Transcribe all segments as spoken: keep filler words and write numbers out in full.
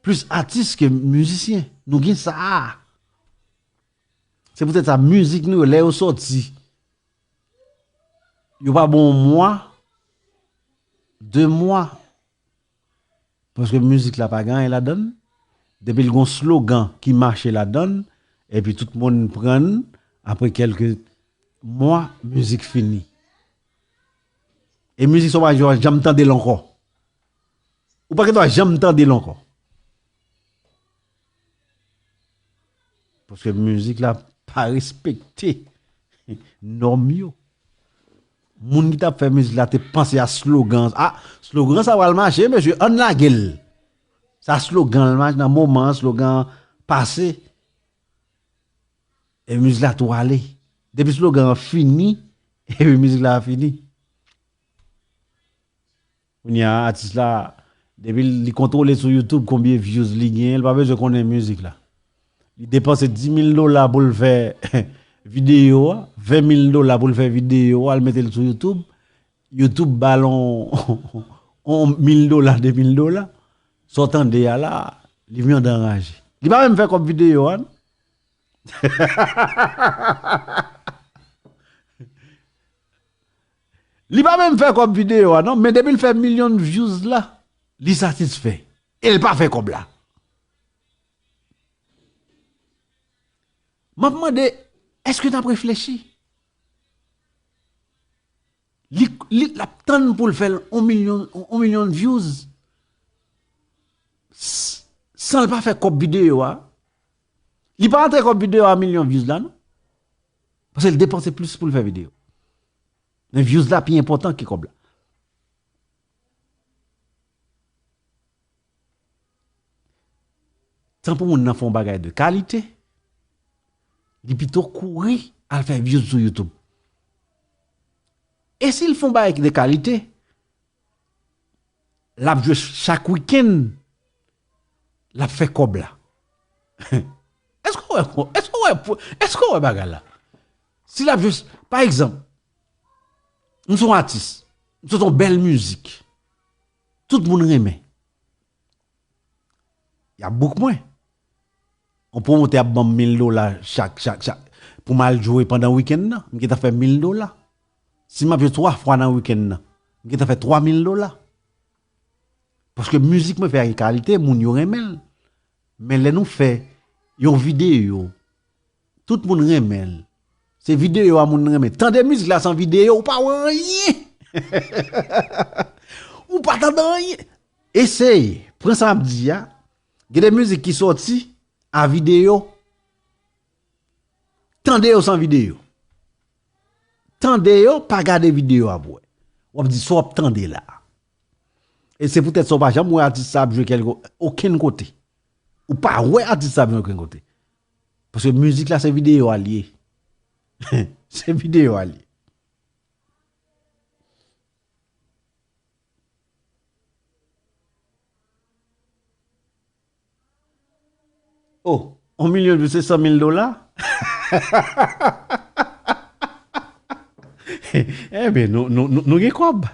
Plis atis ke mizisyen. Nou gen sa a. Se poutèt sa, mizik nou yo, lè yo sòti, yo pa bon yon mwa, de mwa. Paske mizik la pa gen anyen ladan l. Depi l gen yon slogan ki mache ladan l, epi tout moun pran l, apre kèlke mwa, mizik fini. E mizik sa w pa janm tande l ankò. Ou pa gen dwa janm tande l ankò. Paske mizik la pa respekte nòm yo. Moun ki t ap fè mizik la te panse a slogan. A, slogan sa pral mache, mesye, ann lage l. Sa slogan l mache nan moman an, slogan an pase. E mizik la tou ale. Depi slogan an fini, epi mizik la fini. Kounye a, atis la, depi li kontwole sou YouTube konbyen views li genyen, li pa bezwen konnen mizik la. Li depanse dis mil dola pou l fè videyo a, ven mil dola pou l fè videyo a, l mete l sou YouTube. YouTube ba l on, on mil dola, de mil dola. Sa w tande a la, li vyann anraje. Li pa menm fè kòb videyo a, non. Li pa menm fè kòb videyo a, non, men depi l fè milyon views la, li satisfè. E l pa fè kòb la. M ap mande, èske n ap reflechi? Li, li, l ap tann pou l fè l on milyon, on milyon views s-, san l pa fè kòb videyo a. Li pa antre kòb videyo a milyon views la, non. Paske l depanse plis pou l fè videyo. Men views la pi enpòtan ke kòb la. Tan pou moun nan fè yon bagay de kalite, li pito kouri al fè views sou YouTube. E si l fè yon bagay ki de kalite, l ap jwe chak wikenn, l ap fè kòb la. Èske w wè, èske w wè, èske w wè bagay la? Si l ap jwe, pa egzanp, m se yon atis, m sot yon bèl mizik, tout moun renmen. Y ap book mwen. Yon pwomotè ap ban m mil dola chak, chak, chak, pou m al jwe pandan wikenn nan. M gentan fè mil dola. Si m ap jwe twa fwa nan wikenn nan, m gentan fè twa mil dola. Paske mizik mwen fè a gen kalite, moun yo renmen l. Men lè nou fè yon videyo, tout moun renmen l. Se videyo a moun renmen. Tande mizik la san videyo, ou pa wè anyen. Ou pa tande anyen. Eseye, pran sa m ap di a. Gen de mizik ki sòti a videyo. Tande yo san videyo. Tande yo, pa gade videyo a pou wè. W ap di sa w ap tande la. E se poutèt sa w pa janm wè atis sa ap jwe kèlke, okenn kote. Ou pa wè atis sa ap jwe okenn kote. Paske mizik la se videyo a l ye. Se videyo a l ye. Oh, yon milyon views se san mil dola? Enben, nou, nou, nou, nou gen kòb.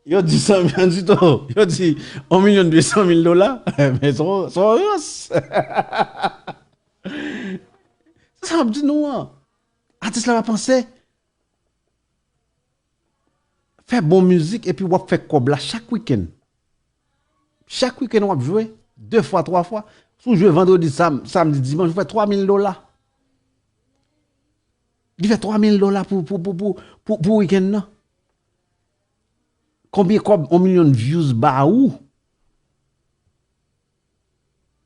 Yo di san mil, yo di to, yo di yon milyon de san mil dola. Men se yon, se yon rans. Se sa m ap di nou an. Atis la pa panse. Fè bon mizik epi w ap fè kòb la chak wikenn. Chak wikenn w ap jwe, de fwa, twa fwa. Si w jwe vandredi, sam-, samdi, dimanch, ou fè twa mil dola. Li fè twa mil dola pou, pou, pou, pou, pou, pou wikenn nan. Konbyen kòb yon milyon views ba ou?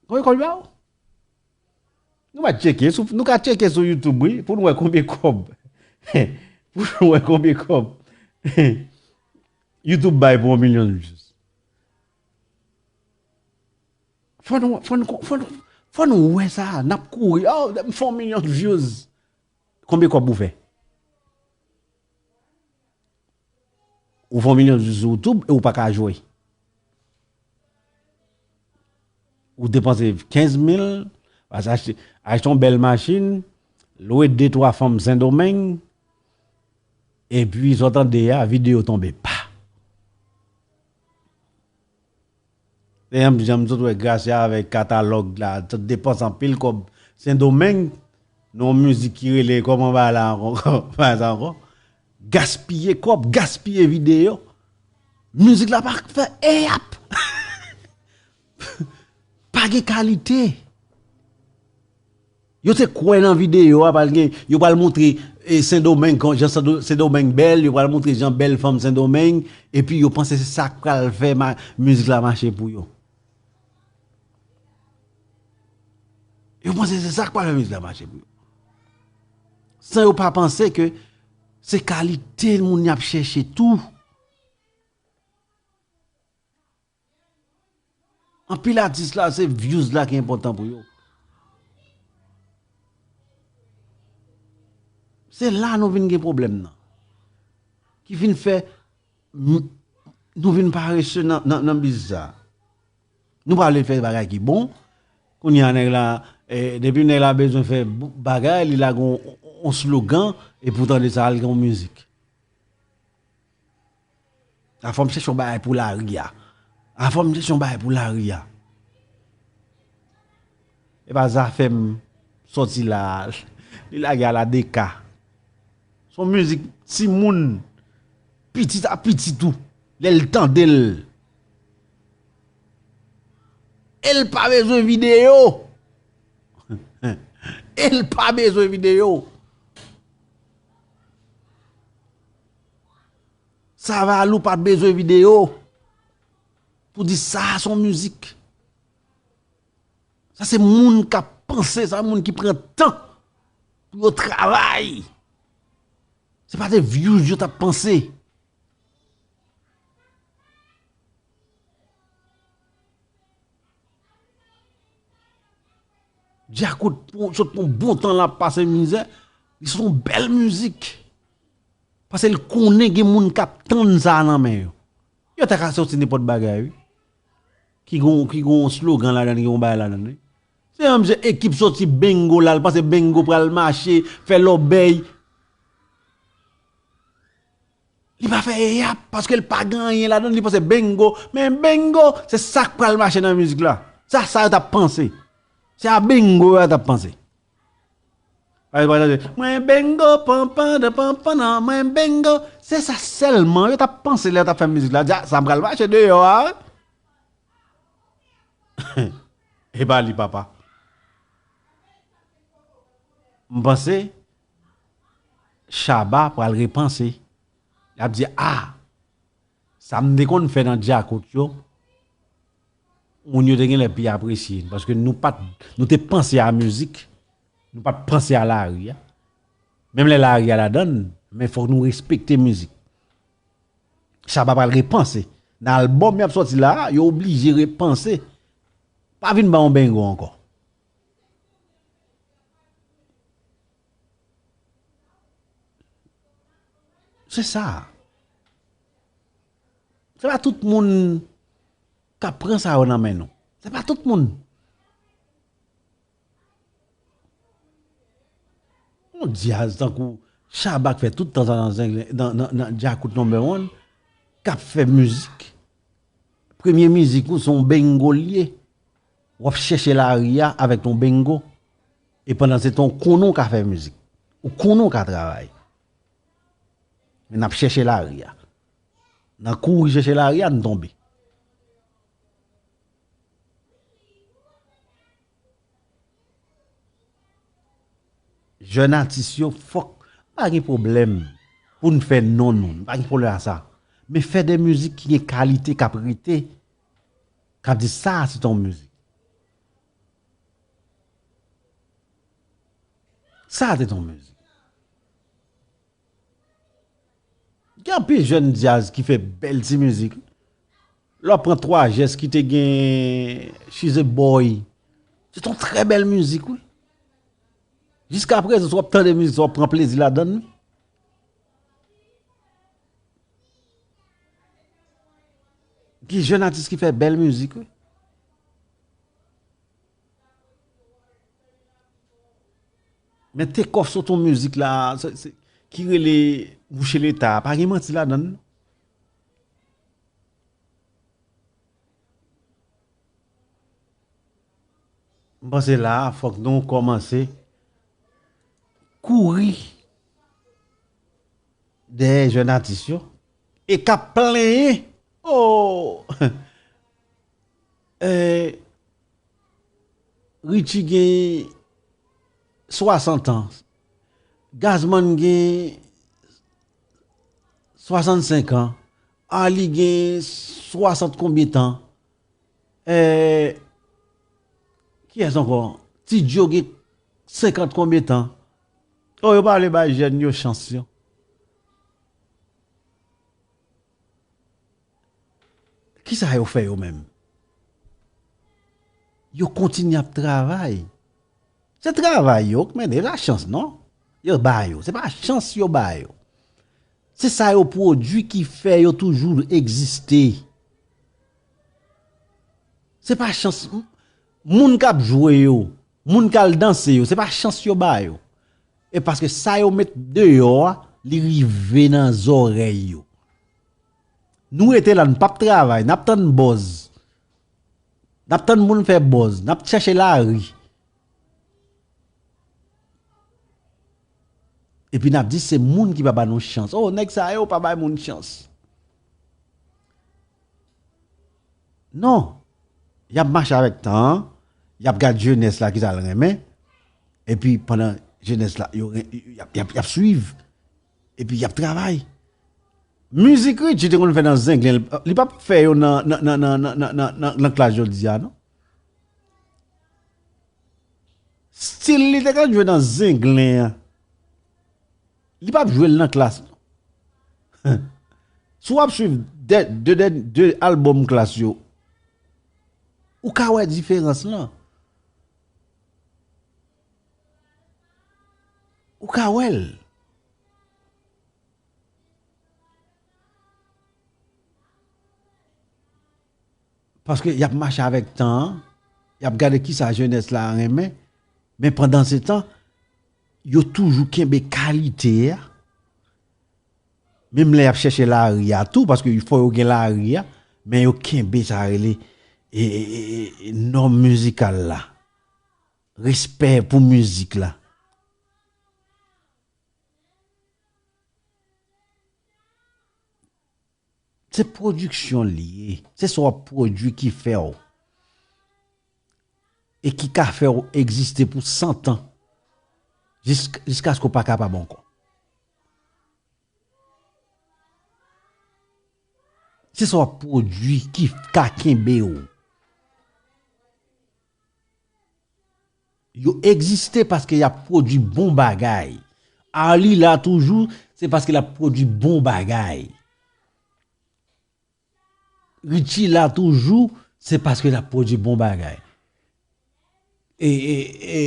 Konbyen kòb li ba ou? Nou va tcheke sou, nou ka tcheke sou YouTube, wi, pou nou wè konbyen kòb. Pou nou wè konbyen kòb YouTube bay pou yon milyon views. Fò nou, fò nou, fò nou, fò nou wè sa, n ap kouri. Oh, m fè yon milyon views. Konbyen kòb ou fè? Ou fè yon milyon views sou YouTube e ou pa ka jwe. Ou depanse kenz mil, achte, achte yon bèl machin, lwe de twa fanm Sendomeng, epi sa w tande a, videyo tonbe. Pa! Se yon jan m sot wè Gracia avèk katalòg la, sot depanse anpil kòb Sendomeng, nan yon mizik ki rele kòman bagay la ankò, bagay sa ankò. Gaspiye kòb, gaspiye videyo. Mizik la pa fè eyap. Pa gen kalite. Yo te kwè nan videyo a, pral gen, yo pral montre, eh, Sendomeng, kon jan Sendo-, Sendomeng bèl, yo pral montre jan bèl fanm Sendomeng, epi yo panse se sa k pral fè ma-, mizik la mache pou yo. Yo panse se sa k pral fè mizik la mache pou yo. San yo pa panse ke se kalite moun y ap chèche tou. Anpil atis la, se views la ki enpòtan pou yo. Se la nou vin gen pwoblèm nan. Ki vin fè m-, nou vin parese nan, nan, nan biznis sa. Nou pa vle fè bagay ki bon. Kounye a nèg la, eh, depi nèg la bezwen fè b-, bagay, li lage yon, yon slogan, epi w tande sa al gen yon mizik. A fò m chèche yon bagay pou lari a. A fò m chèche yon bagay pou lari a. E pa Zafèm sòti la, li lage a la de ka. Se yon mizik timoun, pitit a pitit ou, lè l tande l. E l pa bezwen videyo. E l pa bezwen videyo. Savalou pa bezwen videyo pou di sa a se yon mizik. Sa se moun k ap panse, sa moun ki pran tan pou yo travay. Se pa de views yo t ap panse. Djakout pran, sot pran bon tan l ap pase mizè. Li sot yon bèl mizik. Paske l konnen gen moun k ap tann sa nan men yo. Yo ta ka soti nenpòt bagay, wi. Ki gon, ki gon slogan ladan, ki gon bagay ladan, wi. Se yon msye ekip soti Bengo la, l panse Bengo pral mache, fè lòbèy. Li pa fè eyap, paske l pa gen anyen ladan, li panse Bengo. Men Bengo, se sa k pral mache nan mizik la. Se a sa yo t ap panse. Se a Bengo yo t ap panse. Mwen Bengo, panpan, de panpan, nan, mwen Bengo. Se sa sèlman yo t ap panse lè yo t ap fè mizik la. Di, "Ah, sa m pral mache deyò a." E pa li, papa. M panse Shabba pral repanse. L ap di, "Ah, sa m te konn fè nan djakout yo, moun yo te genlè pi apresye l." Paske nou pa t, nou te panse a mizik, nou pa t panse a lari a. Menm lè lari a ladan l, men fòk nou respekte mizik. Shabba pral repanse. Nan albòm y ap sòti la a, yo oblije repanse. Pa vin ba yon Bengo ankò. Se sa. Se pa tout moun k ap pran sa yo nan men nou. Se pa tout moun. Yon djaz tankou Shabba k fè tout tan sa nan, nan, nan, nan Djakout number one, k ap fè mizik. Premye mizik ou se yon Bengo l ye. W ap chèche lari a avèk yon Bengo. E pandan se tan ou konnen w ka fè mizik. Ou konnen w ka travay. Men n ap chèche lari a. Nan kouri chèche lari a, n tonbe. Jèn atis yo, fòk, pa gen pwoblèm pou n fè non nou, pa gen pwoblèm a sa. Men fè de mizik ki gen kalite, k ap rete, k ap di sa, se yon mizik. Sa, se yon mizik. Gen anpil jèn djaz ki fè bèl ti mizik. Lè w pran Twa Jès ki te gen She's a Boy. Se yon trè bèl mizik, wi. Jiskaprezan, si w ap tande mizik sa, w ap pran plezi ladan l, wi. Gen jèn atis ki fè bèl mizik, wi. Men Takeoff sot yon mizik la, se, se, ki rele Mouche Leta, pa gen manti ladan l, non. M panse la a, fòk nou kòmanse kouri dèyè jèn atis yo e k ap plenyen. Oh! Eh, Richie gen swasant an. Gazman gen swasannsenk an. Arly gen swasant konbyen tan? Eh, kiyès ankò? Ti Djo gen senkant konbyen tan? Oh, yo pa vle bay jèn yo chans yo. Kisa yo fè yo menm? Yo kontinye ap travay. Se travay yo k mennen, se pa chans non. Yo ba yo, se pa chans yo ba yo. Se sa yo pwodui ki fè yo toujou egziste. Se pa chans. M-, moun k ap jwe yo, moun k al danse yo, se pa chans yo ba yo. E paske sa yo met deyò a, li rive nan zòrèy yo. Nou rete la, n p ap travay, n ap tann buzz. N ap tann moun fè buzz, n ap chèche lari. Epi n ap di se moun ki pa ba nou chans. Oh, nèg sa yo pa bay moun chans. Non. Y ap mache avèk tan an, y ap gad jenès la kisa l renmen, epi pandan jenès la, yo ren-, y ap, y ap, y ap swiv, epi y ap travay. Mizik Richie te konn fè nan Zenglen, li p ap fè yo nan, nan, nan klas jodi a, non. Stil li te konn jwe nan Zenglen an, li p ap jwe l nan klas, non. Si w ap swiv de, de, de, de albòm klas yo, ou ka wè diferans lan. Ou ka wè l. Paske y ap mache avèk tan an, y ap gade kisa jenès la renmen, men pandansetan, yo toujou kenbe kalite a, menm lè y ap chèche lari a tou, paske fò yo gen lari a, men yo kenbe sa rele, e, e, e, e, nòm mizikal la, respè pou mizik la. Se pwodiksyon li ye. Se sa w ap pwodui ki fè w. E ki ka fè w egziste pou san tan. Jisk-, jiskaske w pa kapab ankò. Se sa w ap pwodui ki ka kenbe w. Yo egziste paske y ap pwodui bon bagay. Arly la toujou, se paske l ap pwodui bon bagay. Richie la toujou, se paske l ap pwodui bon bagay. E, e, e,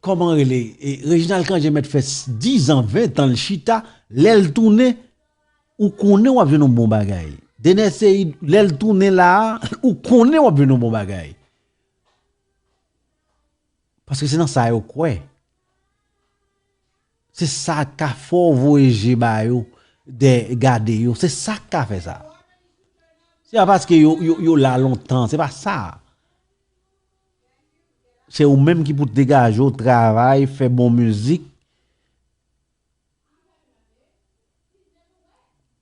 kòman rele? E, Reginald Cangé mèt fè s-, diz an, ven tan l chita, lè l tounen, ou konnen w ap jwenn yon bon bagay. Dener Ceïd, lè l tounen la a, ou konnen w ap jwenn yon bon bagay. Paske se nan sa yo kwè. Se sa k ka fè w voye je ba yo, de gade yo. Se sa k ka fè sa. Se pa paske yo, yo, yo la lontan, se pa sa. Se ou menm ki pou degaje w, travay, fè bon mizik,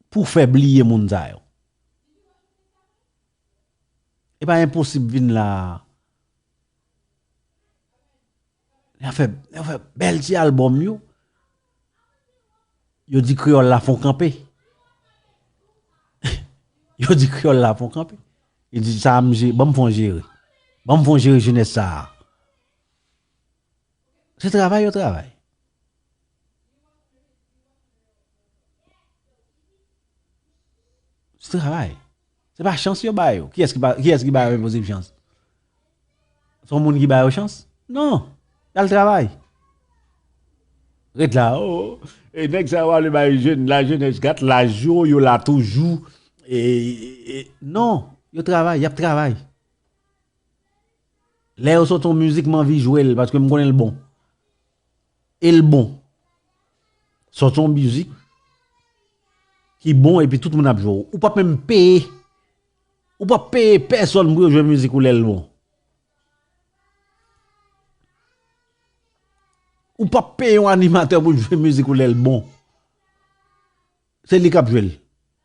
pou fè bliye moun sa yo. E pa enposib vin la. Lè yo fè, lè yo fè bèl ti albòm yo, yo di kreyòl la fon kanpe. Yo di kreyòl la fon kanpe. Yo di sa a, m je-, ban m fon jere. Ban m fon jere jenès sa a. Se travay yo travay. Se travay. Se pa chans yo ba yo. Kiyès ki ba, kiyès ki ba yo enposib chans? Se yon moun ki ba yo chans? Non. Y al travay. Ret la, oh, e nèg sa yo ale bay jèn, lajenès, gad laj yo, yo la toujou. E, e, non, yo travay, y ap travay. Lè yo sòti yon mizik, m anvi jwe l, paske m konnen l bon. E l bon. Sòti yon mizik ki bon, epi tout moun ap jwe w. Ou p ap menm peye. Ou p ap peye pèsonn pou yo jwe mizik ou lè l bon. Ou p ap peye yon animatè pou l jwe mizik ou lè l bon. Se li k ap jwe l.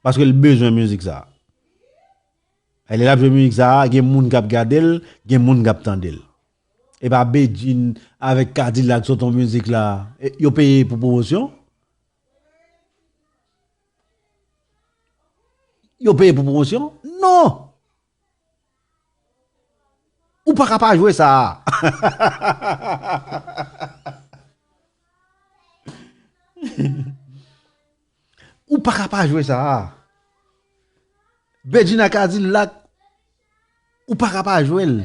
Paske l bezwen mizik sa a. E lè l ap jwe mizik sa a, gen moun k ap gade l, gen moun k ap tande l. E pa Bedjine avèk Kadilak sot yon mizik la, e, yo peye pou pwomosyon? Yo peye pou pwomosyon? Non! Ou pa ka pa jwe sa a. Ou pa ka pa jwe sa a. Bedjine ak Kadilak, ou pa ka pa jwe l.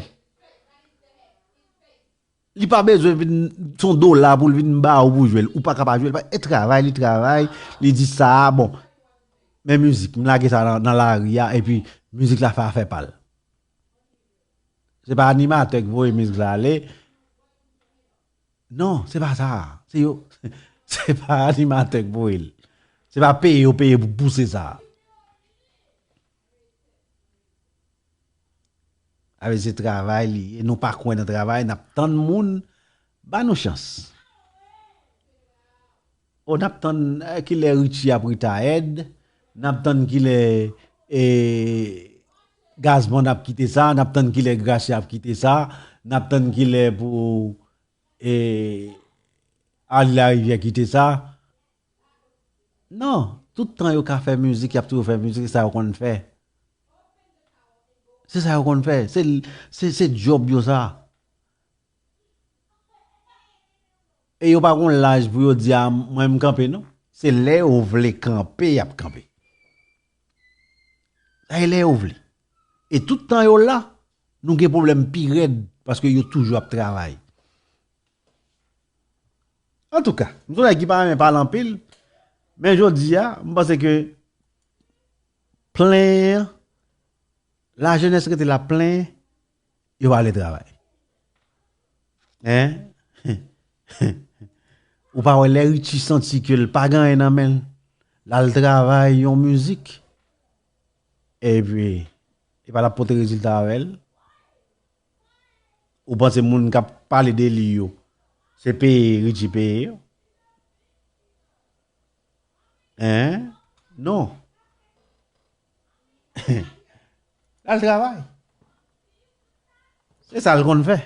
Li pa bezwen vin, se yon dola pou l vin ba ou pou jwe l. Ou pa ka pa jwe l. E travay, li travay, li di sa a, bon. Men mizik, m lage sa nan, nan lari a, epi mizik la fè afè pa l. Se pa animatè k voye mizik la ale. Non, se pa sa. Se yo, se pa animatè k voye l. Se pa peye yo peye pou pouse sa. Avè se travay li ye. Nou pa kwè nan travay, n ap tann moun ba nou chans. O, n ap tann, eh, kilè Richie ap retayèd, n ap tann kilè, eh, Gazman ap kite sa, n ap tann kilè Gracia ap kite sa, n ap tann kilè pou, eh, Arly Larivière kite sa. Non, tout tan yo ka fè mizik, y ap toujou fè mizik, se sa yo konn fè. Se sa yo konn fè, se, se, se djòb yo sa. E yo pa gon laj pou yo di, "A, mwen m kanpe," non. Se lè yo vle kanpe, y ap kanpe. Sa e lè yo vle. E tout tan yo la, nou gen pwoblèm pi rèd, paske yo toujou ap travay. Antouka, m se yon nèg ki pa renmen pale anpil, men jodi a, m panse ke plenyen, lajenès rete la plenyen, yo pa ale travay. Hein? Ou pa wè lè Richie santi ke l pa gen anyen nan men l, l al travay yon mizik, epi, e pa l ap pote rezilta avè l? Ou panse moun k ap pale de li yo, se peye Richie peye yo? Hein? Non. L al travay. Se sa l konn fè.